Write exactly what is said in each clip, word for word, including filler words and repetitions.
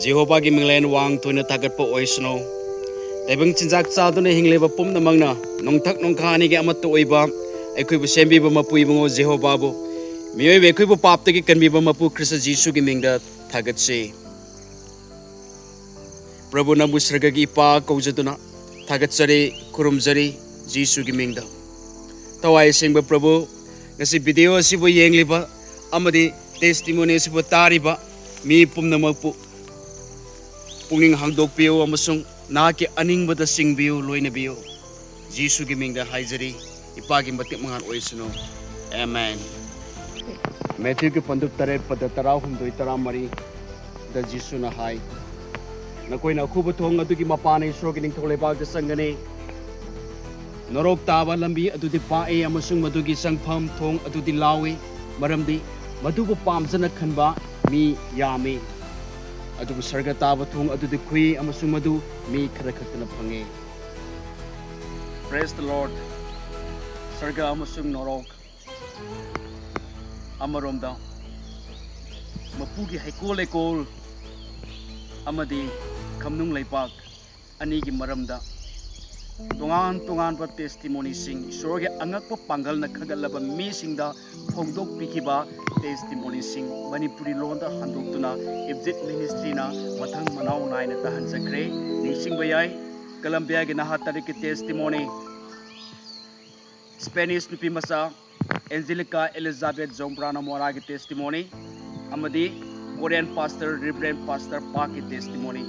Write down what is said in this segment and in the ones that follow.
ꯖꯦꯍꯣꯚꯥꯒꯤ ꯃꯤꯡꯂꯦꯟ ꯋꯥꯡ ꯊꯣꯏꯅ ꯊꯥꯒꯠꯄ ꯑꯣꯏꯁꯅꯨ꯫ ꯇꯥꯏꯕꯪ ꯆꯤꯟꯖꯥꯛ ꯆꯥꯗꯨꯅ ꯍꯤꯡꯂꯤꯕ ꯄꯨꯝꯅꯃꯛꯅ ꯅꯣꯡꯊꯛ ꯅꯣꯡꯈꯥ ꯑꯅꯤꯒꯤ ꯑꯃꯠꯇ ꯑꯣꯏꯕ ꯑꯩꯈꯣꯏꯕꯨ ꯁꯦꯝꯕꯤꯕ ꯃꯄꯨ ꯏꯕꯨꯡꯉꯣ ꯖꯦꯍꯣꯚꯥꯕꯨ, ꯃꯤꯑꯣꯏꯕ ꯑꯩꯈꯣꯏꯕꯨ ꯄꯥꯞꯇꯒꯤ ꯀꯟꯕꯤꯕ ꯃꯄꯨ ꯈ꯭ꯔꯤꯁꯇ ꯖꯤꯁꯨꯒꯤ ꯃꯤꯡꯗ ꯊꯥꯒꯠꯆꯩ꯫ ꯄ꯭ꯔꯚꯨ, ꯅꯪꯕꯨ ꯁꯔꯒꯒꯤ ꯏꯄꯥ ꯀꯧꯖꯗꯨꯅ ꯊꯥꯒꯠꯆꯔꯤ, ꯈꯨꯔꯨꯝꯖꯔꯤ ꯖꯤꯁꯨꯒꯤ ꯃꯤꯡꯗ꯫ ꯊꯋꯥꯏ ꯑꯁꯦꯡꯕ ꯄ꯭ꯔꯚꯨ, ꯉꯁꯤ ꯚꯤꯗꯤꯑꯣ ꯑꯁꯤꯕꯨ ꯌꯦꯡꯂꯤꯕ ꯑꯃꯗꯤ ꯇꯦꯁꯇꯤꯃꯣꯅꯤ ꯑꯁꯤꯕꯨ ꯇꯥꯔꯤꯕ ꯃꯤ ꯄꯨꯝꯅꯃꯛꯄꯨ ꯄꯨꯛꯅꯤꯡ ꯍꯥꯡꯗꯣꯛꯄꯤꯌꯨ ꯑꯃꯁꯨꯡ ꯅꯍꯥꯛꯀꯤ ꯑꯅꯤꯡꯕꯗ ꯆꯤꯡꯕꯤꯌꯨ, ꯂꯣꯏꯅꯕꯤꯌꯨ꯫ ꯖꯤꯁꯨꯒꯤ ꯃꯤꯡꯗ ꯍꯥꯏꯖꯔꯤ, ꯏꯄꯥꯒꯤ ꯃꯇꯤꯛ ꯃꯉꯥꯜ ꯑꯣꯏꯁꯅꯨ꯫ ꯑꯦꯃꯦꯟ꯫ ꯃꯦꯊ꯭ꯌꯨꯒꯤ ꯄꯟꯗꯨꯞ ꯇꯔꯦꯠ ꯄꯗ ꯇꯔꯥꯍꯨꯝꯗꯣꯏ, ꯇꯔꯥꯃꯔꯤꯗ ꯖꯤꯁꯨꯅ ꯍꯥꯏ, "ꯅꯈꯣꯏꯅ ꯑꯈꯨꯕ ꯊꯣꯡ ꯑꯗꯨꯒꯤ ꯃꯄꯥꯟꯅ ꯏꯁꯣꯔꯒꯤ ꯅꯤꯡꯊꯧ ꯂꯩꯕꯥꯛꯇ ꯆꯪꯒꯅꯤ꯫ ꯅꯣꯔꯣꯛ ꯇꯥꯕ ꯂꯝꯕꯤ ꯑꯗꯨꯗꯤ ꯄꯥꯛꯏ ꯑꯃꯁꯨꯡ ꯃꯗꯨꯒꯤ ꯆꯪꯐꯝ ꯊꯣꯡ ꯑꯗꯨꯗꯤ ꯂꯥꯎꯏ, ꯃꯔꯝꯗꯤ ꯃꯗꯨꯕꯨ ꯄꯥꯝꯖꯅ ꯈꯟꯕ ꯃꯤ ꯌꯥꯝꯃꯤ꯫ ꯑꯗꯨꯕꯨ ꯁꯔꯒ ꯇꯥꯕ ꯊꯣꯡ ꯑꯗꯨꯗꯤ ꯈꯨꯏ ꯑꯃꯁꯨꯡ ꯃꯗꯨ ꯃꯤ ꯈꯔ ꯈꯛꯇꯅ ꯐꯪꯉꯤ꯫" Praise the Lord꯫ ꯁꯔꯒ ꯑꯃꯁꯨꯡ ꯅꯣꯔꯣꯛ ꯑꯃꯔꯣꯝꯗ, ꯃꯄꯨꯒꯤ ꯍꯩꯀꯣꯜ ꯂꯩꯀꯣꯜ ꯑꯃꯗꯤ ꯈꯝꯅꯨꯡ ꯂꯩꯄꯥꯛ ꯑꯅꯤꯒꯤ ꯃꯔꯝꯗ ꯇꯣꯉꯥꯟ ꯇꯣꯉꯥꯟꯕ ꯇꯦꯁꯇꯤꯃꯣꯅꯤꯁꯤꯡ, ꯏꯁꯣꯔꯒꯤ ꯑꯉꯛꯄ ꯄꯥꯡꯒꯜꯅ ꯈꯒꯠꯂꯕ ꯃꯤꯁꯤꯡꯗ ꯐꯣꯡꯗꯣꯛꯄꯤꯈꯤꯕ ꯇꯦꯁꯇꯤꯃꯣꯅꯤꯁꯤꯡ ꯃꯅꯤꯄꯨꯔꯤ ꯂꯣꯟꯗ ꯍꯟꯗꯣꯛꯇꯨꯅ ꯏꯞꯖꯤꯠ ꯃꯤꯅꯤꯁꯇ꯭ꯔꯤꯅ ꯃꯊꯪ ꯃꯅꯥꯎ ꯅꯥꯏꯅ ꯇꯥꯍꯟꯖꯈ꯭ꯔꯦ꯫ ꯅꯤꯡꯁꯤꯡꯕ ꯌꯥꯏ, ꯀꯂꯝꯕꯤꯌꯥꯒꯤ ꯅꯍꯥ ꯇꯔꯦꯠꯀꯤ ꯇꯦꯁꯇꯤꯃꯣꯅꯤ, ꯁ꯭ꯄꯦꯅꯤꯁ ꯅꯨꯄꯤ ꯃꯆꯥ ꯑꯦꯟꯖꯦꯂꯤꯀꯥ ꯑꯦꯂꯤꯖꯥꯕꯦꯠ ꯖꯣꯝꯕ꯭ꯔꯥꯅ ꯃꯣꯔꯥꯒꯤ ꯇꯦꯁꯇꯤꯃꯣꯅꯤ ꯑꯃꯗꯤ ꯀꯣꯔꯤꯌꯟ ꯄꯥꯁꯇꯔ ꯔꯤꯚꯔꯦꯟ ꯄꯥꯁꯇꯔ ꯄꯥꯛꯀꯤ ꯇꯦꯁꯇꯤꯃꯣꯅꯤ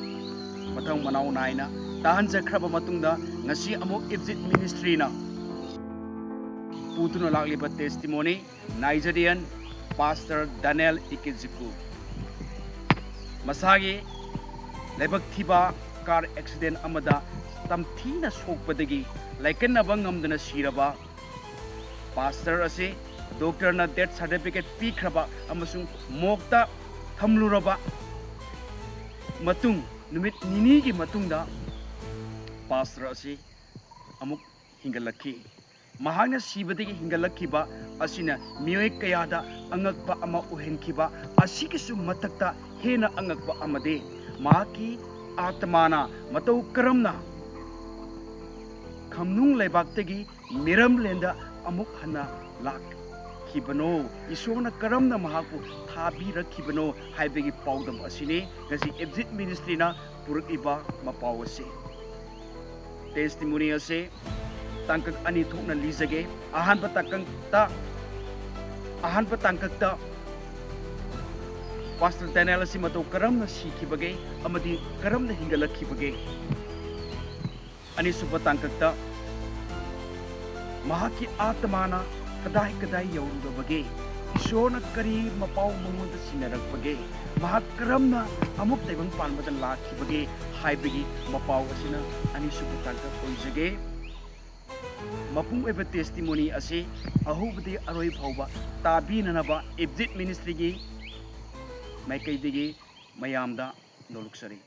ꯃꯊꯪ ꯃꯅꯥꯎ ꯅꯥꯏꯅ ꯇꯥꯍꯟꯖꯈ꯭ꯔꯕ ꯃꯇꯨꯡꯗ, ꯉꯁꯤ ꯑꯃꯨꯛ ꯏꯞꯖꯤꯠ ꯃꯤꯅꯤꯁꯇ꯭ꯔꯤꯅ ꯄꯨꯗꯨꯅ ꯂꯥꯛꯂꯤꯕ ꯇꯦꯁꯇꯤꯃꯣꯅꯤ ꯅꯥꯏꯖꯦꯔꯤꯌꯟ ꯄꯥꯁꯇꯔ ꯗꯥꯅꯦꯜ ꯏꯀꯦꯖꯤꯀꯨ꯫ ꯃꯁꯥꯒꯤ ꯂꯥꯏꯕꯛ ꯊꯤꯕ ꯀꯥꯔ ꯑꯦꯛꯁꯤꯗꯦꯟ ꯑꯃꯗ ꯇꯝꯊꯤꯅ ꯁꯣꯛꯄꯗꯒꯤ ꯂꯥꯏꯀꯠꯅꯕ ꯉꯝꯗꯅ ꯁꯤꯔꯕ ꯄꯥꯁꯇꯔ ꯑꯁꯤ ꯗꯣꯛꯇꯔꯅ ꯗꯦꯠ ꯁꯥꯔꯇꯤꯐꯤꯀꯦꯠ ꯄꯤꯈ꯭ꯔꯕ ꯑꯃꯁꯨꯡ ꯃꯣꯔꯒꯇ ꯊꯝꯂꯨꯔꯕ ꯃꯇꯨꯡ, ꯅꯨꯃꯤꯠ ꯅꯤꯅꯤꯒꯤ ꯃꯇꯨꯡꯗ ꯄꯥꯁꯇꯔ ꯑꯁꯤ ꯑꯃꯨꯛ ꯍꯤꯡꯒꯠꯂꯛꯈꯤ꯫ ꯃꯍꯥꯛꯅ ꯁꯤꯕꯗꯒꯤ ꯍꯤꯡꯒꯠꯂꯛꯈꯤꯕ ꯑꯁꯤꯅ ꯃꯤꯑꯣꯏ ꯀꯌꯥꯗ ꯑꯉꯛꯄ ꯑꯃ ꯑꯣꯏꯍꯟꯈꯤꯕ ꯑꯁꯤꯒꯤꯁꯨ ꯃꯊꯛꯇ ꯍꯦꯟꯅ ꯑꯉꯛꯄ ꯑꯃꯗꯤ, ꯃꯍꯥꯛꯀꯤ ꯑꯥꯇꯃꯥꯅ ꯃꯇꯧ ꯀꯔꯝꯅ ꯈꯝꯅꯨꯡ ꯂꯩꯕꯥꯛꯇꯒꯤ ꯃꯤꯔꯝꯂꯦꯟꯗ ꯑꯃꯨꯛ ꯍꯟꯅ ꯂꯥꯛꯈꯤꯕꯅꯣ, ꯏꯁꯣꯔꯅ ꯀꯔꯝꯅ ꯃꯍꯥꯛꯄꯨ ꯊꯥꯕꯤꯔꯛꯈꯤꯕꯅꯣ ꯍꯥꯏꯕꯒꯤ ꯄꯥꯎꯗꯝ ꯑꯁꯤꯅꯤ ꯉꯁꯤ ꯑꯦꯞꯖꯤꯠ ꯃꯤꯅꯤꯁꯇ꯭ꯔꯤꯅ ꯄꯨꯔꯛꯂꯤꯕ ꯃꯄꯥꯎ ꯑꯁꯤ꯫ ꯇꯦꯁꯇꯤꯃꯣꯅꯤ ꯑꯁꯤ ꯇꯥꯡꯀꯛ ꯑꯅꯤ ꯊꯣꯛꯅ ꯂꯤꯖꯒꯦ꯫ ꯑꯍꯥꯟꯕ ꯇꯥꯡꯀꯛꯇ, ꯑꯍꯥꯟꯕ ꯇꯥꯡꯀꯛꯇ ꯄꯥꯁꯇꯔ ꯗꯦꯅꯤꯌꯦꯜ ꯑꯁꯤ ꯃꯇꯧ ꯀꯔꯝꯅ ꯁꯤꯈꯤꯕꯒꯦ ꯑꯃꯗꯤ ꯀꯔꯝꯅ ꯍꯤꯡꯒꯠꯂꯛꯈꯤꯕꯒꯦ? ꯑꯅꯤꯁꯨꯕ ꯇꯥꯡꯀꯛꯇ ꯃꯍꯥꯛꯀꯤ ꯑꯥꯇꯃꯥꯅ ꯀꯗꯥꯏ ꯀꯗꯥꯏ ꯌꯧꯔꯨꯔꯕꯒꯦ? ꯏꯁꯣꯔꯅ ꯀꯔꯤ ꯃꯄꯥꯎ ꯃꯉꯣꯟꯗ ꯁꯤꯟꯅꯔꯛꯄꯒꯦ? ꯃꯍꯥꯛ ꯀꯔꯝꯅ ꯑꯃꯨꯛ ꯇꯥꯏꯕꯪ ꯄꯥꯟꯕꯗ ꯂꯥꯛꯈꯤꯕꯒꯦ ꯍꯥꯏꯕꯒꯤ ꯃꯄꯥꯎ ꯑꯁꯤꯅ ꯑꯅꯤꯁꯨꯕ ꯇꯥꯡꯀꯛ ꯑꯣꯏꯖꯒꯦ꯫ ꯃꯄꯨꯡ ꯑꯣꯏꯕ ꯇꯦꯁꯇꯤꯃꯣꯅꯤ ꯑꯁꯤ ꯑꯍꯧꯕꯗꯒꯤ ꯑꯔꯣꯏ ꯐꯥꯎꯕ ꯇꯥꯕꯤꯅꯅꯕ ꯑꯦꯞꯖꯤꯠ ꯃꯤꯅꯤꯁꯇ꯭ꯔꯤꯒꯤ ꯃꯥꯏꯀꯩꯗꯒꯤ ꯃꯌꯥꯝꯗ ꯅꯣꯜꯂꯨꯛꯆꯔꯤ꯫